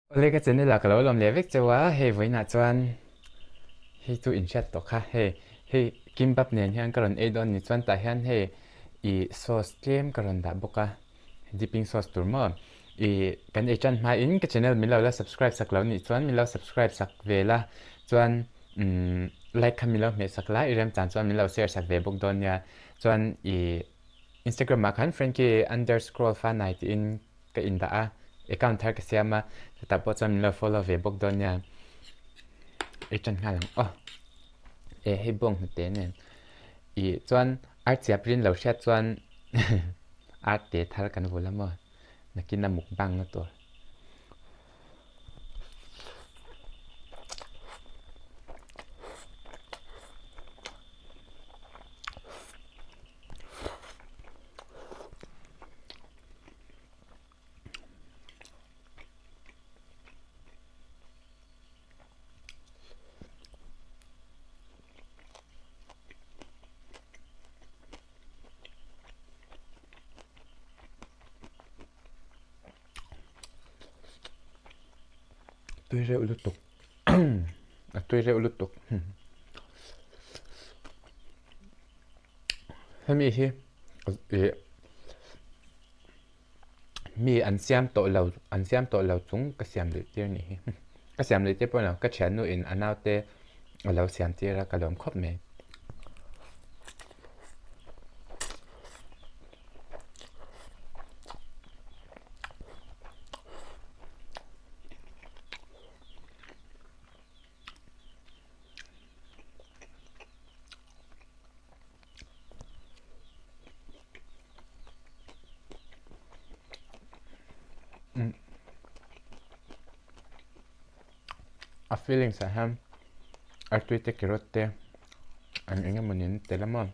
Awle ka channel ah ka lo lawm leh vek cheu a, hei vawiinah chuan hei chu inhriat tawh kha, hei hei kimbap nen hian ka rawn ei dawn ni chuan tah hian hei ih sauce tlem ka rawn dah bawk a, dipping sauce tur maw ih kan ei tan hmain ka channel min lo la subscribe sak lo nih chuan min lo subscribe sak ve la chuan umm like kha min lo hmeh sak la i remchan chuan min lo share sak ve bawk dawn nia chuan ih Instagram ah khan Frankie underscroll fanai tiin ka indah a, account thar ka siam a, chutah pawh chuan min lo follow ve bawk dawn nia. Ei tan nghal ang aw. E hei bawng hnute nen. I chuan ar chiap rin lo hriat chuan ar te thar kan vul a maw. Nakin a mukbang na tur. Tui reuh lutuk a tui reuh lutuk hemi hi ih mi an siam tawh lo an siam tawh lo chung ka siam leh tir nih hi ka siam leh tir pawh ni lo ka thiannu in a naute a lo siam tir a ka lawm khawp mai. A feelings ah hian artui te carrot te an eng emaw nen tel a maw.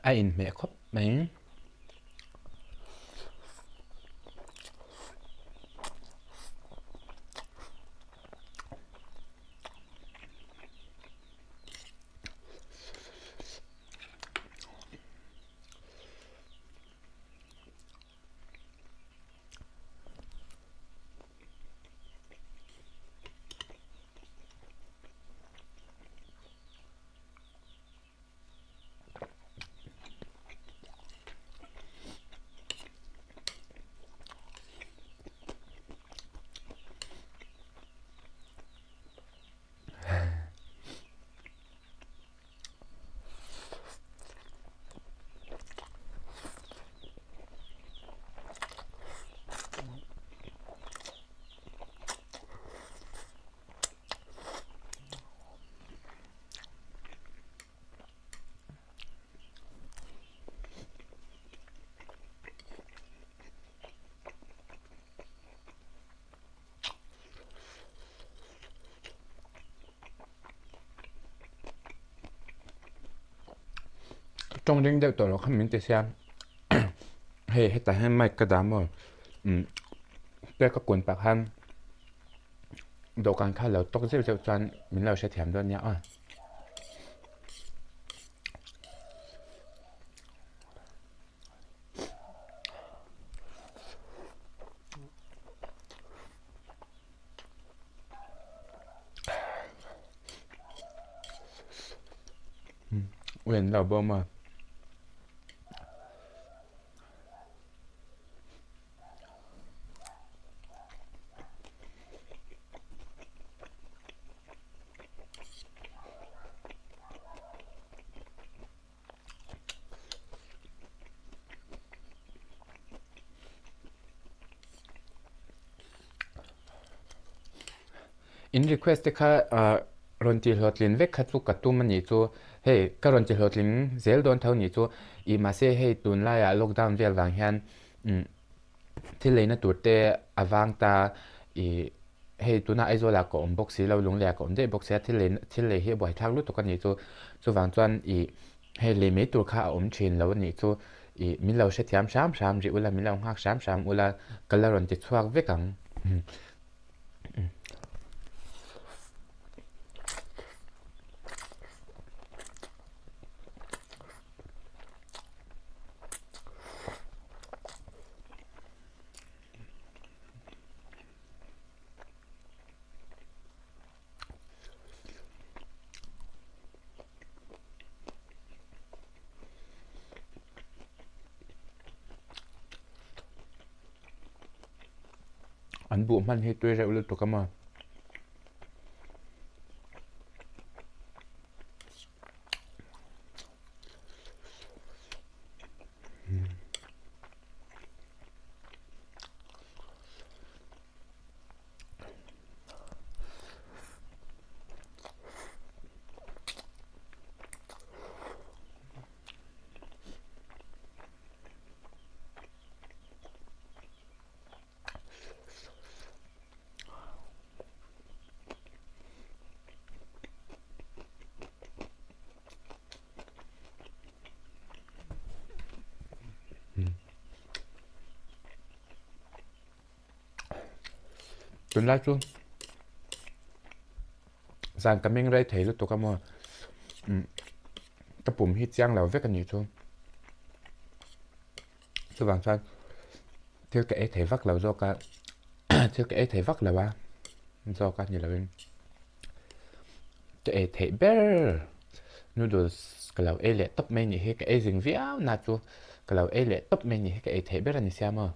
A inhmeh khawp mai. Tawng ring deuh tawh loh kha min ti sia hei hetah hian mic ka dah maw umm te ka kun pah khan dawhkan kha lo tawk zeuh zeuh chuan min lo hrethiam dawn nia aw. Uen lo bawm a. In request te kha rawn tih hlawhtlin vek kha chu ka tum a nih chu hei ka rawn ti hlawhtling zel dawn tho nih chu ih mahse hei tunlaiah lockdown vel vang hian. Umm thil leina tur te a vang ta ih hei tunah Aizawl ah ka awm bawk si lo Lunglei ah ka awm daih bawk sia thil leina thil lei hi a buaithlak lutuk a nih chu chuvang chuan ih hei lei mai tur kha a awm thin lo a nih chu ih min lo hrethiam hram hram rih ula min lo nghak hram hram ula ka la rawn ti chhuak vek ang. An buh hman hi tui reuh lutuk a maw. Tunlai chu zan ka meng rei thei lutuk a maw ka pum hi chiang lo vek a nih chu. Chuvang chuan thil ka ei thei vak lo zawk a thil ka ei thei vak lo a zawk a ni lovin ka ei theih ber noodles ka lo ei leh tawp mai nih hi ka ei zing viau na chu ka lo ei leh tawp mai nih hi ka ei theih ber a ni sia maw.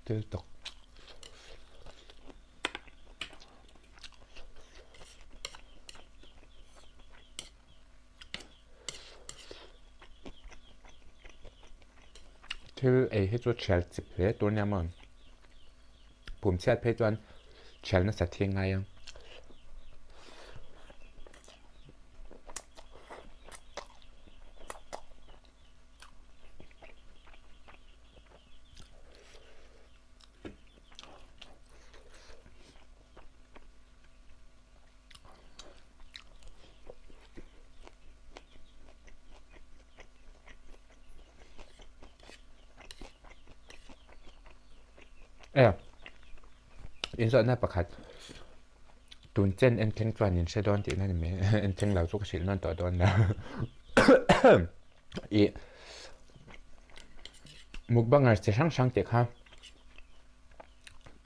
Tel tak. Thil ei hi chu thial chip hle tur nia maw pum chhiat phei chuan thial nasa thing ngai ang. E inzawhna pakhat tun chen en thleng chuan in hre dawn tihna ni mai en thleng lo chu ka hrilh nawn tawh dawn lo ih mukbangers chi hrang hrang tih kha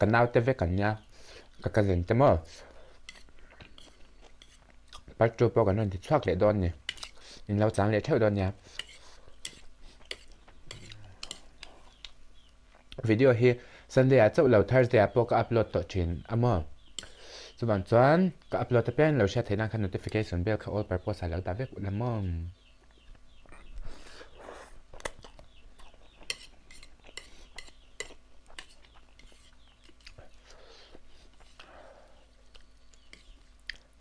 Ka naute vek an nia, ka cousin te maw. Part 2 pawh kan rawn ti chhuak leh dawn ni. In lo chang leh theuh dawn nia. Video hi Sunday ah chauh lo Thursday ah pawh ka upload tawh thin a maw. Chuvang chuan ka upload apiang in lo hriat theih nan khan notification bell kha all purpose ah lo dah vek ula maw.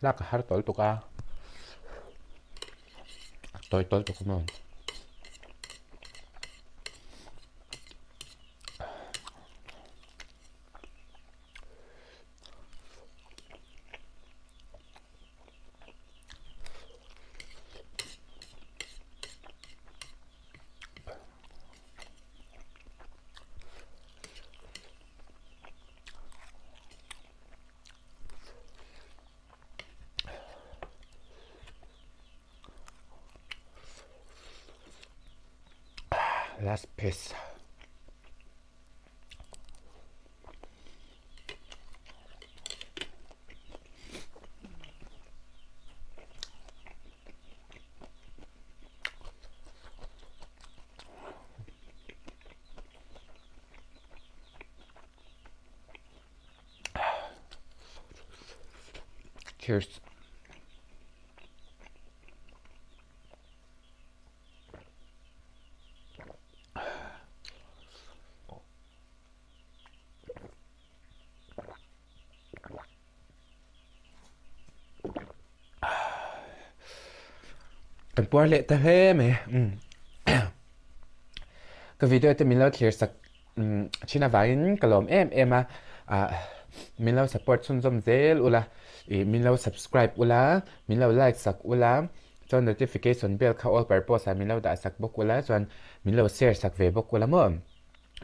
Lak a har tawl tuk a, a tawi tawl tuk a maw. Last piece. Cheers. Kan puar leh ta hle mai. Ka video te min lo thlir sak thin avangin ka lawm em em a. Min lo support chhunzawm zel ula, min lo subscribe ula, min lo like sak ula, chuan notification bell kha all purpose ah min lo dah sak bawk ula, chuan min lo share sak ve bawk ula maw.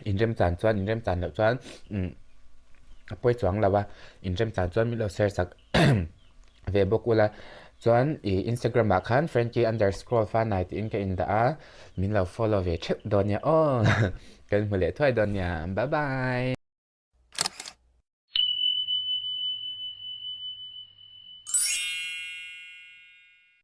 Inremchan chuan inremchan loh chuan a pawi chuang lo a, inremchan chuan min lo share sak ve bawk ula. Chuan ih Instagram ah khan Frankie underscore fanai tiin ka indah a, min lo follow ve theuh dawn nia aw. Kan hmu leh thuai dawn nia, bye bye.